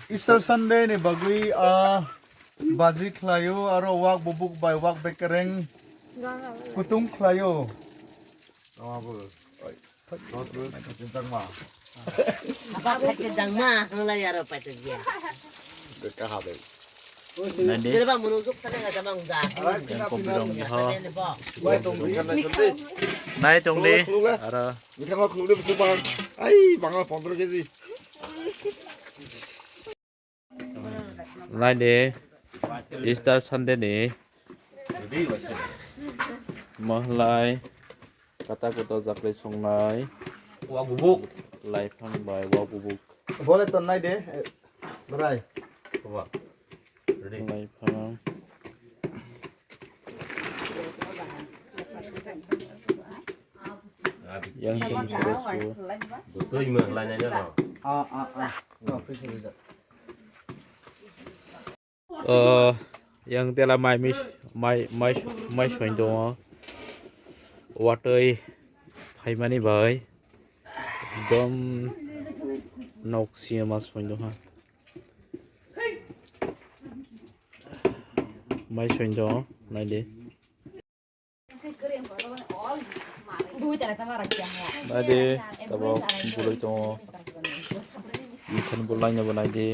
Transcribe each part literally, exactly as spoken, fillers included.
Easter Sunday ni bagwi a baji khlaio aro wak bubuk bai wak bekereng kutung khlaio. Tongabo. Dos bwrwi khachi jangma. Apa khachi jangma, hwnlai aro paithagia. Beka habe. Nani? Bwrwi ba munu juk thane ga jamang ja. Yang kopi rong ni ho. Nai tong di. Aro. Mikang khuluk de bisu bang. Ai, bang pondro K G. Nai de, Easter Sunday ni. Mahlai, kata kuta jaklai songnai. Wa gubuk. Laiphang bai wa gubuk. Bole ton nai de, eh, brai. Wa. Ready. Laiphang. Yang tum suru suru. Butui mah lainnya no. Ah, ah, ah. No, free, free. Eh, yang tela mai mis, mai, mai, mai soin tongo. Watui phaimani bai. Ekdom nok sima soin tongha. Mai soin tongo, nai di. Nai di, tabok buloi tongo. Mikhan bulai nabo nai di.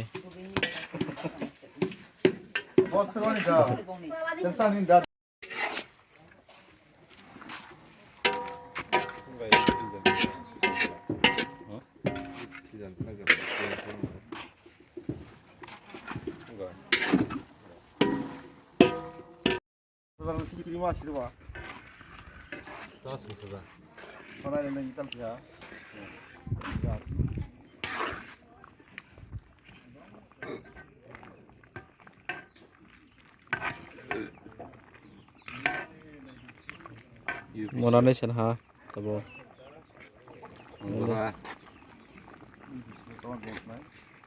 Monani sen ha, tabo. Wah.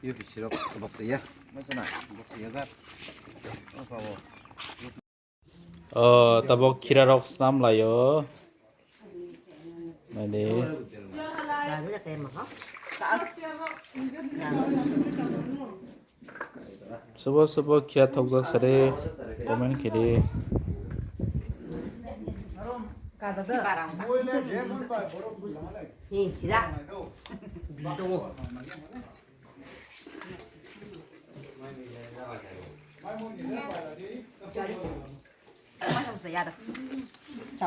U P C rok bok ya. Bok ya, Zak. Oh, tabok khira rok snam laio. Nadi. Subo subo khira thokjak sari comment khiri. Hi, sida. Dong.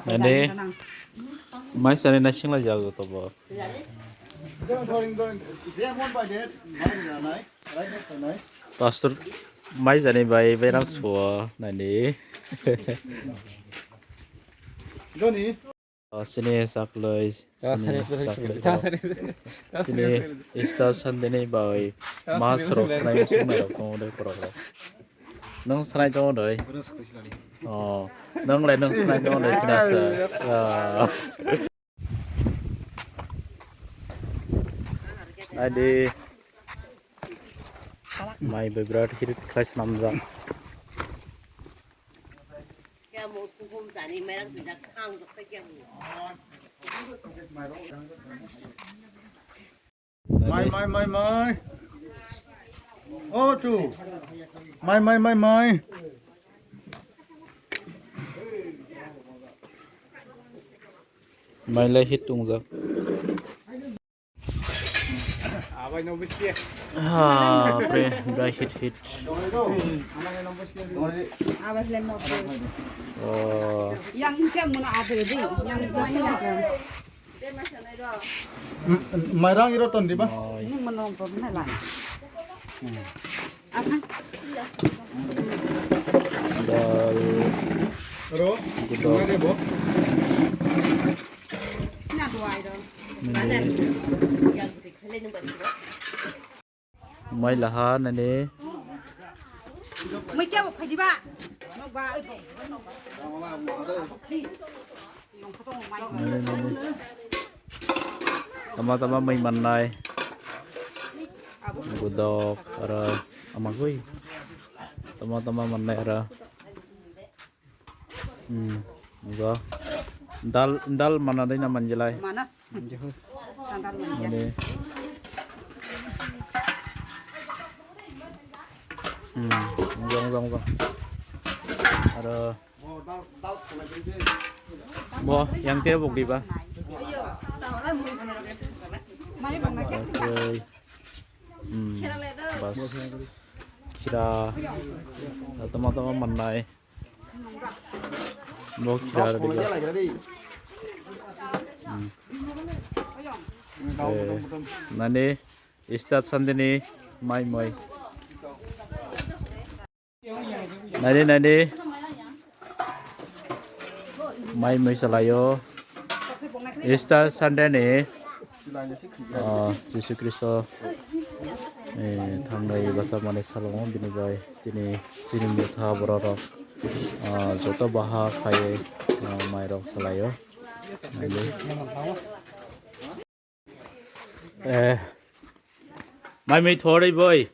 Nani, mai sani na singla jago to bo. Pastor, mai sani bai berang suo nani. Doni. Oh, sini sakloi, oh, sini sini sakloi, sini, oh, sini, sini Easter Sunday ni bai, oh, mas sini rok sini sanai musuh mai rok tongo doi korok rok. Nung sanai tongo doi. Oh, nung lai nung sanai tongo doi, kena sa. Ah. Adi. Mai bai birat hirit khlai swnamjak. Mai, mai, mai, mai. Oh, tu. Mai, mai, mai, mai. Mai lai hit tungjak. Ha, pre, dai hit hit. Oh. Yang hinkhe muna abre di, yang muna. Mairang iro ton diba? Ini muna problem lah. Apa? Dal. Ro. Gudok. Mana bo? Ini. Mai laha nani. Mai kya bo phai diba? Nokba. Nani, nani. Tama tama mai mannai. Gudok aro amagui. Tama tama mannai aro. Hmm. Go. Dal, dal mana dai na manjilai. Mana? Manjilai. Dal mana? Mane. Hmm, jong, jong, jong. Aro bo yang te bok diba? Okay. Hmm, bas. Khira. Tama tama mannai. Bo khira diba? Hmm. Eh, nani Easter Sunday ni mai moi. Naidi, naidi. Mai moi salaio. Easter Sunday ni, ah, Jisu Khristo, eh, thangnai bwsa mani salongo bini bai tini chini motha borok rok, ah, joto baha khai, ah, mai rok salaio. Naidi. Eh, mai mui thori boi.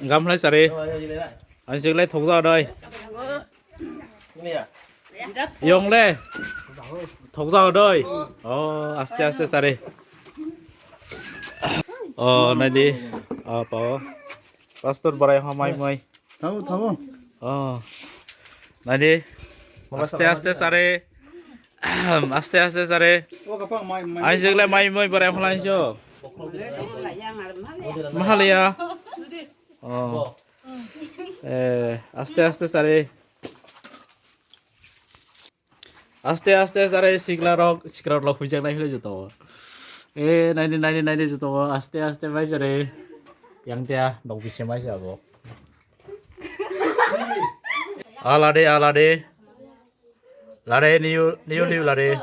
Gamlai sari. Ansiklai thokja doi. Yongle. Thokja doi. Oh, aste aste sari. Oh, naidi. Apa? Pastor barai ho mai mai. Thango, thango. Oh. Naidi. Aste aste sari. Aste aste sari. O kapang mai, mai. Ai jegle mai moi barai ho lai jo. Mahaliya. Oh. Eh, aste aste sari. Aste aste sari sikla rok, sikla rok huijak nai hile joto. Eh, naidi, naidi, naidi joto. Aste aste bai sari. Yang tia dok bisi mai sabo. Alade, alade. Lade, niu, niu, niu, lade.